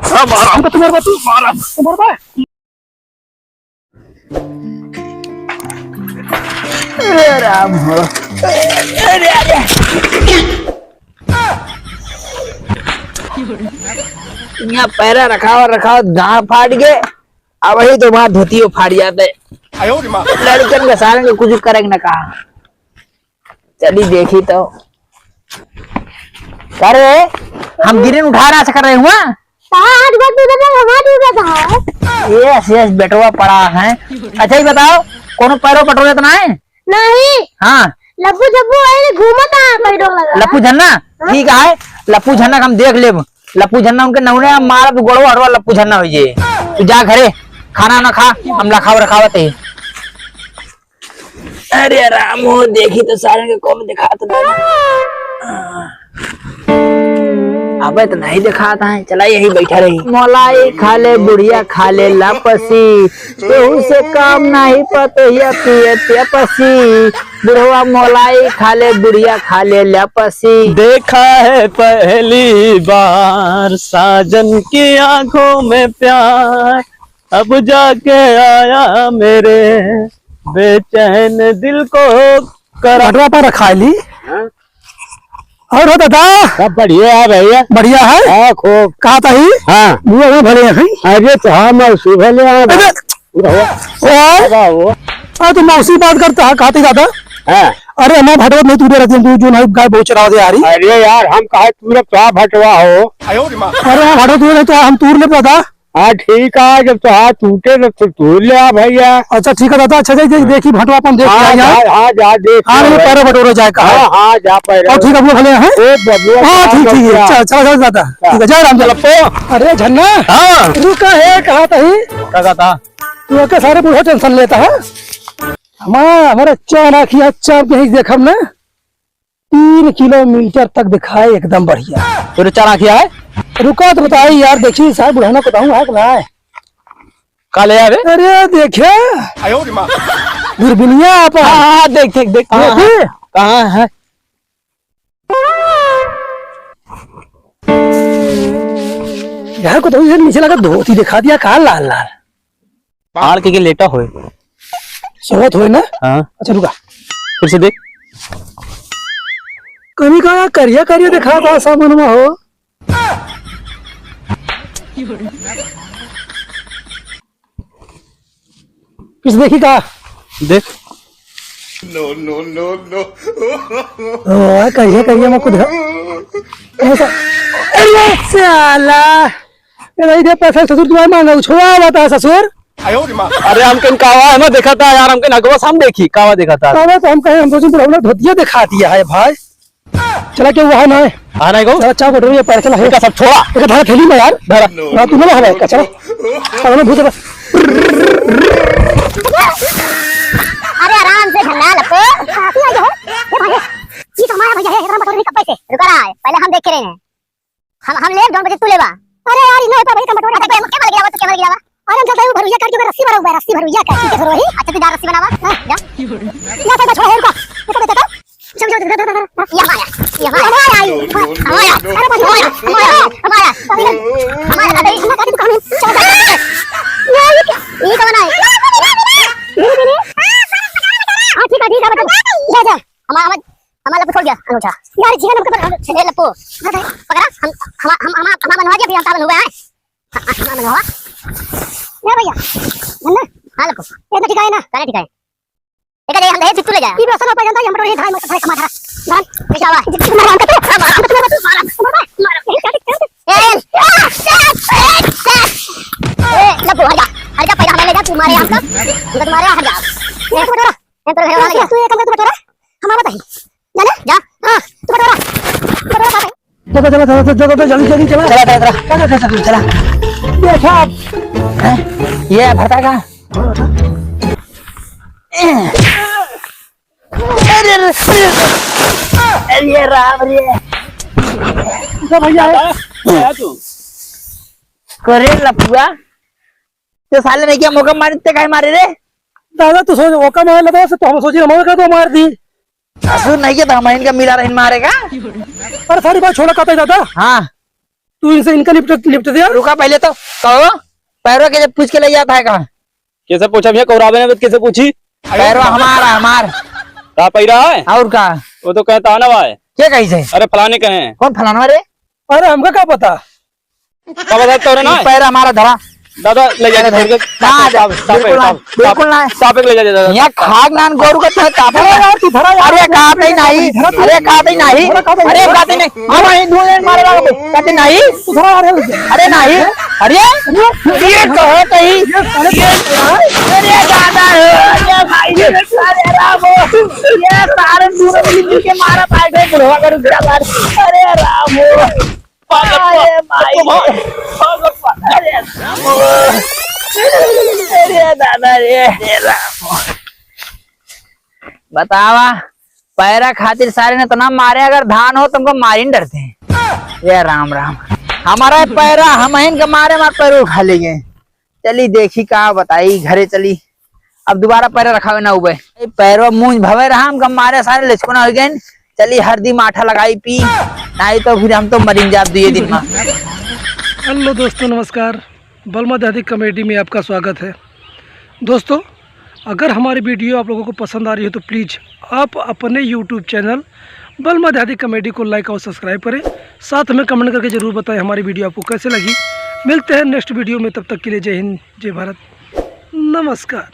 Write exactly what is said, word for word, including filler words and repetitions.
मारा, मारा। हमको तुम्हारे बात मारा, तुम्हारे बात। अरे राम हो। अरे, अरे। यहाँ पैरा रखावा, रखावा, दाँत फाट गए। अब वही तो बात होती हो, फाट जाते। आयो रे माँ। लड़कन के सारे के कुछ करे न कहा। चली देखी तो। अरे, हम गिरे उठा रहा से कर रहे हुआ। कहाँ हाथ गोड़ टूटा था, हमारा टूटा था। यस, यस, बेटवा पड़ा है। अच्छा, ये बताओ, कोनो पैरो बटोरे तो ना है? नहीं। हाँ। लप्पू झप्पू वही घूमत है, पैरो लगा। लप्पू झन्ना? हाँ। ठीक है, लप्पू झन्ना के हम देख लेब। लप्पू झन्ना उनके नौने हम मारब, गोड़वा हटवा लप्पू झन्ना हो जे। तू जा घरे, खाना ना खा, हम लखाव रखावत है। अरे राम हो, देखी तो सारे के कौन दिखात बा। अबे तो नहीं दिखात है, चला यही बैठा रही। मोलाई खा ले, बुढ़िया खा ले लपसी, केहू से काम नहीं पतोहिया पिए पेपसी। बुढ़वा मोलाई खा ले, बुढ़िया खा ले लपसी। देखा है पहली बार साजन की आंखों में प्यार, अब जाके आया मेरे बेचैन दिल को करार। बटवा पर रखा ली। हाँ? और हो दादा? सब बढ़िया है भैया। बढ़िया है? हाँ, खूब। कहा था ही? हाँ। बुआ, वो भले हैं। अरे तो हाँ, मौसी भले हैं। अरे! बुढ़वा। ओए! बाबा वो। हाँ, तो मौसी बात करता है, कहा था दादा? हाँ। अरे, हमारा भटवा नहीं तू दे रखी, तू जो नहीं गाय बहुत चरा दे आ रही। अरे यार, हम कहा तू रख, तो भटवा हो। अरे, हाँ, भटवा तू नहीं तो हम तूर ले दादा। हाँ, ठीक है, जब तोहार टूटे तो तू, तू ले आ भैया। अच्छा, ठीक है दादा, अच्छा, जा, जा, देखी भटवा अपन देख के हाँ, आई, हाँ। जा, हाँ, जा, देख हाँ, ले ये भाई। पैरा बटोरा जाए का। हाँ, हाँ, जा पैरा। और ठीक है, वो भले हैं? ओ, बबुआ, हाँ, क्या ठीक, ठीक है, बबुआ? चल, चला, चला दादा। हाँ। ठीक है, जय राम, जय राम। लप्पो। अरे झन्ना। हाँ। रुका है, कहा था ही? का कहा था? तू के सारे बूढ़ो tension लेता है। हमारा, हमारा चार आँखिया चाप के ही देखब ना। तीन किलोमीटर तक दिखाए, एकदम बढ़िया। तोरे चार आँखिया है? रुका तो बताई यार, देखी साहब, बुढ़ाना को बताऊँ है कि ना है? का ले आवे? अरे देखे। आयो रे माँ। दूरबीनिया आप। हाँ, हाँ, हाँ, देख, देख, देख। हाँ, देखी? हाँ। कहाँ है? यार को तो इधर नीचे लगा धोती दिखा दिया, कहाँ लाल लाल? आड़ के, के लेटा होए। सोवत होए ना? हाँ। अच्छा, रुका। फिर से देख। कहीं का करिया करिया दिखा था सामनवा हो। फिर से देखी का? देख। No, no, no, no। ओ, करिया करिया में कुछ ऐसा। अरे साला। ए, नहीं दे पैसा ससुर, तुम्हारे मांगा, उछवा बता ससुर। अरे हमके कावा है ना देखा था यार, हमके नगवा से हम देखी, कावा देखा था। अरे तो हम कहे, हम सोचे बुढ़ौना धोतिया दिखा दिया है भाई। चला क्यों वहाँ ना है? हाँ, नहीं को? चला, चाप कटोरी ये पैर चला है। इनका सब छोड़ा। एक धरा थैली में यार। धरा। ना, तू ना हवा का, चला। अब ना भूत बस। अरे आराम से झंडा लपो। ये भाई, ये तो हमारा भैया है, इतना बटोरी कब से? रुका रहा है, पहले हम देख के रहे हैं। हम, हम लेब, जौन बजे तू लेबा। अरे यार, इन्हें ऊपर भाई कम बटोरे। अच्छा, के, के मर गिरावा, तो के मर गिरावा? अरे हम चलते हैं, भरुइया काट के मैं रस्सी भरूंगा, रस्सी भरुइया काट के भरो ही। अच्छा, तू जा रस्सी बनावा। हाँ, जा। या तो छोड़ा, रुको। ये तो देता। चल, चल, चल, चल, चल, चल। ये हमारा, ये हमारा, हमारा, हमारा, हमारा, हमारा, हमारा, हमारा, अबे, इतना काट के दुकान में। चल, चल, चल, चल। ये, ये क्या? ये कौन है? हाँ, ठीक है, ठीक है, बेटा। जा, जा। हमारा, हमारा हमारा लप्पू छोड़ गया, अनोखा। यार, जीवन हमको पकड़, ए, लप्पू, पकड़ा, हम, हम, हम, हम, हमारा बनवा दिया, फिर हम सावन हुआ है। हाँ, हाँ, हमारा बनवा। ले भैया, धन्ना। हाँ, लप्पू। ये तो ठीक है ना? कहने ठीक है। एक दे, हम दे, चित्तू ले जाए। ये भी असल पर जानता है, हम बटोरे, धान, मत, धान, कमा, धान। धान, कैसा हुआ? जित्तू मारा, हमको तो, मारा, हमको तो, मारा, मारा, मारा, मारा, मारा, मारा। ए, ए, लप्पू, हट जा, हट जा, पहले हमें ले जा, तू मारे हमको, हमको तुम्हारे, हट जा। ये तो बटोरा। ए, तोरे घर वाला गया। तू ये काम कर, तू बटोरा। हम आवत हई। जाने? जा। हाँ, तू बटोरा। तू बटोरा, कहाँ पे? चलो, चलो, चलो, चलो, चलो, जल्दी, जल्दी चला। चला, चला, चला। चला, चला, चला, चला। देखा आप। हैं? ये है भरता का? अरे, अरे, अरे, राम रे। तो भैया है। आया तू? करे लपुआ। ते साले ने क्या मौका मारे, ते काहे मारे रे? दादा, तू सोच, ओका मार लेता, तो हम सोची, हम ओका तो मार दी। ससुर नहीं के तो हम इनका मिला रहे मारेगा। अरे, सारी बात छोड़ा, कहता है दादा। हाँ। तू इनसे, इनका निपट, निपट दे यार। रुका पहले तो, कहो, पैरवा के जब पूछ के ले जाता है कहाँ? कैसे पूछा भैया, कौरावे ने कैसे पूछी? पैरवा हमारा, हमार। का पैरा है? और का? वो तो कहता ना भाई। क्या कही से? अरे फलाने कहे। कौन फलाना रे? अरे हमका का पता? का पता तोरे ना? पैरा हमारा धरा। दादा ले जा, अरे धर के। ना, साफ, साफ, बिल्कुल ना, साफ, बिल्कुल ना। साफ ले जा, जा, जा। यहाँ खाक नान गोरू का तो तापा अरे है। यार, तू धरा यार। अरे, काटे नहीं। अरे, काटे नहीं। अरे, काटे नहीं। हम वहीं दो जन मारे रहो। काटे नहीं। तू धरा यार। अरे, नहीं। अरे, ये तो है कहीं। अरे, दादा, अरे, भाई, अरे, राम हो। ये सारे दूर मिल के मारा, भाई, भाई, बुढ़वा का रुपया मार। अरे, राम हो। अरे माई। अरे राम। अरे दादा रे, हे राम। बतावा, पैरा खातिर सारे ने इतना मारे, अगर धान हो तुमको मारी न डरते हैं। ये राम राम, हमारा पैरा हम इनके मारे मार पैर उठा ले गए। चली देखी का बताई, घरे चली, अब दोबारा पैरा रखावे ना उबे। ए, पैरवा मूंज भवे रहा, हमका मारे सारे लिचको ना हो गए। चली हरदी माठा लगाई पी, नहीं तो फिर हम तो मरिन जाब दुए दिन में। हेलो दोस्तों, नमस्कार, बलमा देहाती कॉमेडी में आपका स्वागत है। दोस्तों, अगर हमारी वीडियो आप लोगों को पसंद आ रही है तो प्लीज आप अपने यूट्यूब चैनल बलमा देहाती कॉमेडी को लाइक और सब्सक्राइब करें, साथ में कमेंट करके जरूर बताएं हमारी वीडियो आपको कैसे लगी। मिलते हैं नेक्स्ट वीडियो में, तब तक के लिए जय हिंद, जय भारत, नमस्कार।